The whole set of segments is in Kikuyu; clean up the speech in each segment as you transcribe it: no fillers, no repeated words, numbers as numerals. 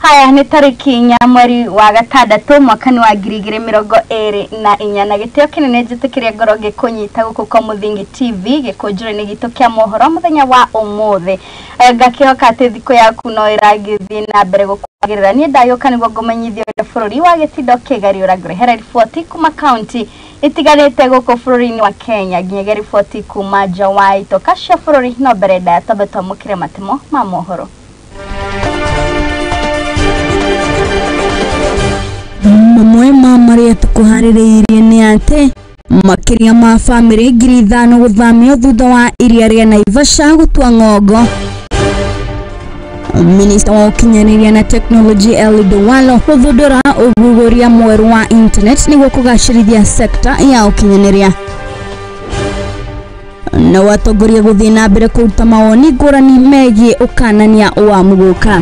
Haya nĩ tarĩki 4 mweri wa gatandatũ mwaka-inĩ wa 2024 na gĩtĩo kĩnene njĩtĩkĩria ngoro ngĩkũnyita gũkũ kwa Mũthingi TV gĩkũnjĩro-inĩ gitũ kĩa mohoro mũthenya wa ũmũthĩ. Ngakĩhoka atĩ thikũ yaku no ĩragĩthiĩ na mbere gũkwagĩrĩra. Niĩ ndagĩũka nĩguo ngũmenyithie ũrĩa bũrũri wa gĩtindo kĩgariũra ngũrehere riboti kuma kaunti itiganĩte gũkũ bũrũri-inĩ wa Kenya nginyagia riboti kuma nja wa itoka cia bũrũri. No mbere ndaya twambe twamũkĩre matemo ma mohoro. Mamwe ma marĩa tũkũharĩrĩirie nĩ atĩ makĩria ma bamĩrĩ 5,000 gũthamio thutha wa iria rĩa Naivasha gũtua ng'ongo. Minista wa ũkinyanĩria na teknolojĩ Eliud Owalo gũthundũra ũguũria mwerũ wa internet nĩguo kũgacĩrithia sekta ya ũkinyanĩria. Na watongoria gũthiĩ na mbere kũruta mawoni ngũrani megiĩ ũkanania wa mũgũka.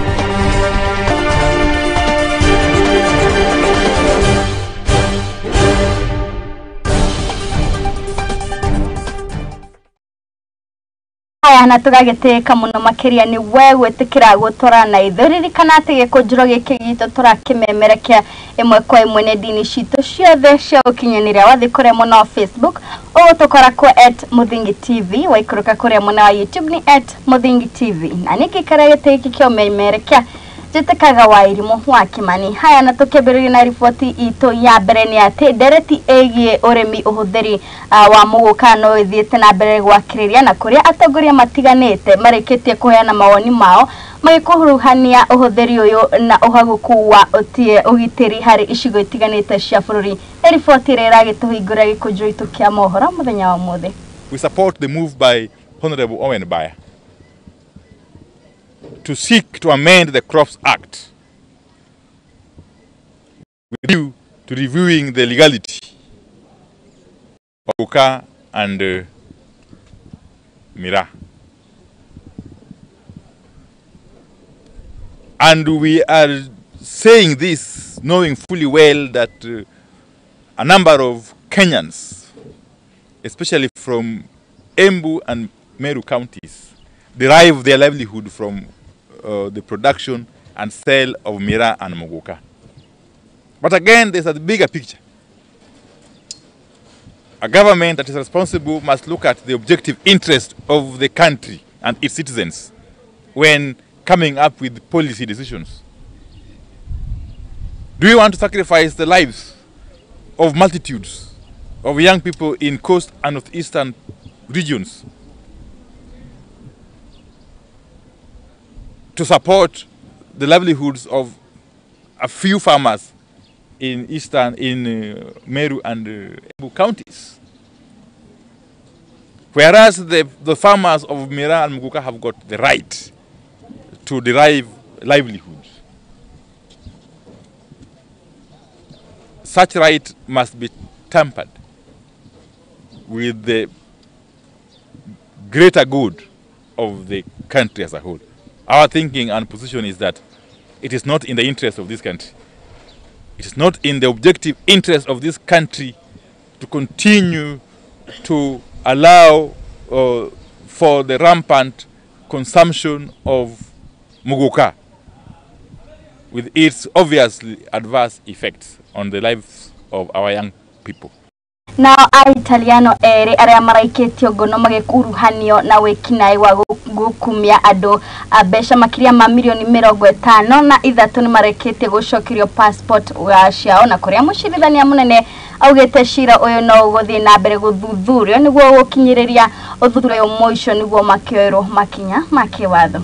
Haya na tũgagĩtĩĩka mũno makĩria nĩ we gwĩtĩkĩra gũtwarana na ithuĩ. Ririkana atĩ gĩkũnjĩro gĩkĩ gitũ tũrakĩmemerekia ĩmwe kwa ĩmwe nenda-inĩ citũ ciothe cia ũkinyanĩria. Wathiĩ kũrĩa mwena wa Facebook ũgũtũkora kwa @Mũthingi TV, waikũrũka kũrĩa mwena wa YouTube nĩ @Mũthingi TV. Na nĩ ngĩikara gĩtĩ gĩkĩ kĩa ũmemerekia njĩtĩkaga wa irimũ wa Kimani. Haya na tũkĩambĩrĩria na riboti itũ ya mbere nĩ atĩ ndereti ĩgiĩ ũrĩmi ũhũthĩri wa mũgũka no ĩthiĩte na mbere gwakĩrĩria na kũrĩa atongoria matiganĩte marĩkĩtie kũheana mawoni mao magĩkuruhania ũhũthĩri ũyũ na ũhagũku wa ũgitĩri harĩ icigo itiganĩte cia bũrũri. Nĩ riboti ĩrĩa ĩragĩtũhingũra gĩkũnjũ gitũ kĩa mohoro mũthenya wa ũmũthĩ. We support the move by Honorable Owen Baya to seek to amend the Crops Act with view to reviewing the legality of Muguka and Miraa. And we are saying this knowing fully well that a number of Kenyans, especially from Embu and Meru counties, derive their livelihood from the production and sale of Miraa and Muguka. But again, there's a bigger picture. A government that is responsible must look at the objective interest of the country and its citizens when coming up with policy decisions. Do you want to sacrifice the lives of multitudes of young people in coast and northeastern regions to support the livelihoods of a few farmers in eastern, in Meru and Embu counties? Whereas the farmers of Miraa and Muguka have got the right to derive livelihoods. Such right must be tempered with the greater good of the country as a whole. Our thinking and position is that it is not in the interest of this country. It is not in the objective interest of this country to continue to allow for the rampant consumption of Muguka with its obviously adverse effects on the lives of our young people. Nao Aitaliano erĩ arĩa maraikĩtio ngono magĩkuruhanio na wĩkinaĩ wa gũkumia andũ mbeca makĩria ma mirioni 53 nĩ marekĩtie gũcokerio passport ciao na kũrĩa mũcirithania mũnene augĩte cira ũyũ no ũgũthiĩ na mbere gũthuthurio nĩguo gũkinyĩrĩria ũthuthuria ũyũ mũico nĩguo makĩoerwo makinya ma kĩwatho.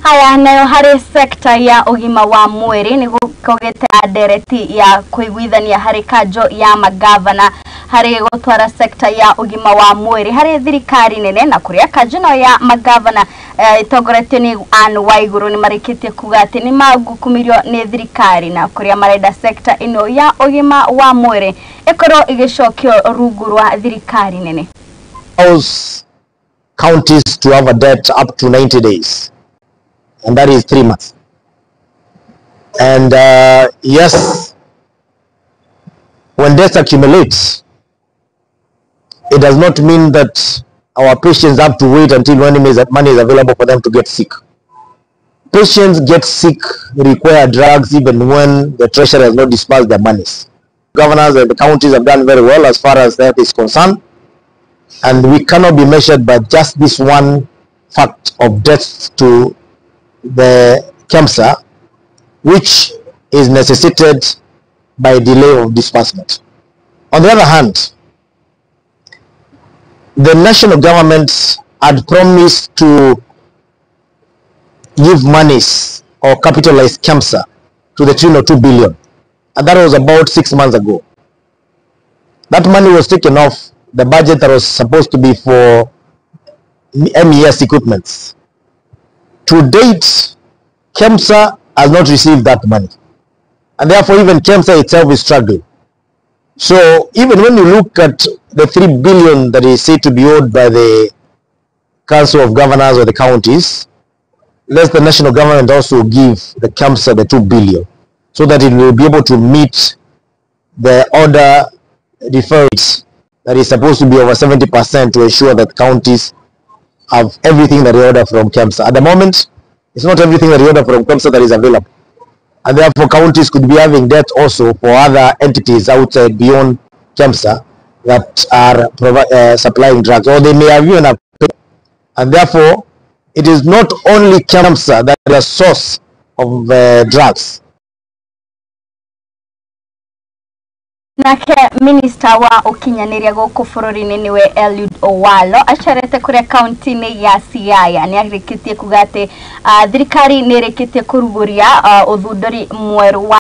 Haya nayo harĩ sekta ya ũgima wa mwĩrĩ nĩ gũkogete ndereti ya kũiguithania harĩ kanjo ya magavana harĩ gũtwara sekta ya ũgima wa mwĩrĩ harĩ thirikari nene na kũrĩa kanjo ĩno ya magavana ĩtongoretio nĩ Anne Waiguru nĩ marĩkĩtie kuga atĩ nĩ mangukumirio nĩ thirikari na kũrĩa marenda sekta ĩno ya ũgima wa mwĩrĩ ĩkorwo ĩgĩcokio rungu rwa thirikari nene. Allows counties to have a debt up to 90 days, and that is 3 months. And yes, when debt accumulates, it does not mean that our patients have to wait until money is available for them to get sick. Patients get sick, require drugs even when the treasury has not disbursed their monies. Governors and the counties have done very well as far as that is concerned, and we cannot be measured by just this one fact of death to the KEMSA, which is necessitated by delay of disbursement. On the other hand, the national government had promised to give monies or capitalize KEMSA to the tune of 2 billion, and that was about 6 months ago. That money was taken off the budget that was supposed to be for MES equipments. To date, KEMSA has not received that money, and therefore even KEMSA itself is struggling. So even when you look at the 3 billion that is said to be owed by the Council of Governors or the counties, let the national government also give the KEMSA the 2 billion so that it will be able to meet the order deferred that is supposed to be over 70% to ensure that counties have everything that they order from KEMSA. At the moment, it's not everything that they order from KEMSA that is available. And therefore, counties could be having debt also for other entities outside beyond KEMSA that are supplying drugs, or they may have even have paid. And therefore, it is not only KEMSA that is a source of drugs. Nake minista wa ukinyaniria guku bururi-ini niwe Eliud Owalo acerete kuria kaunti-ini ya Siaya ni arikitie kuga ati thirikari ni irikitie kuruguria uthunduri mweru wa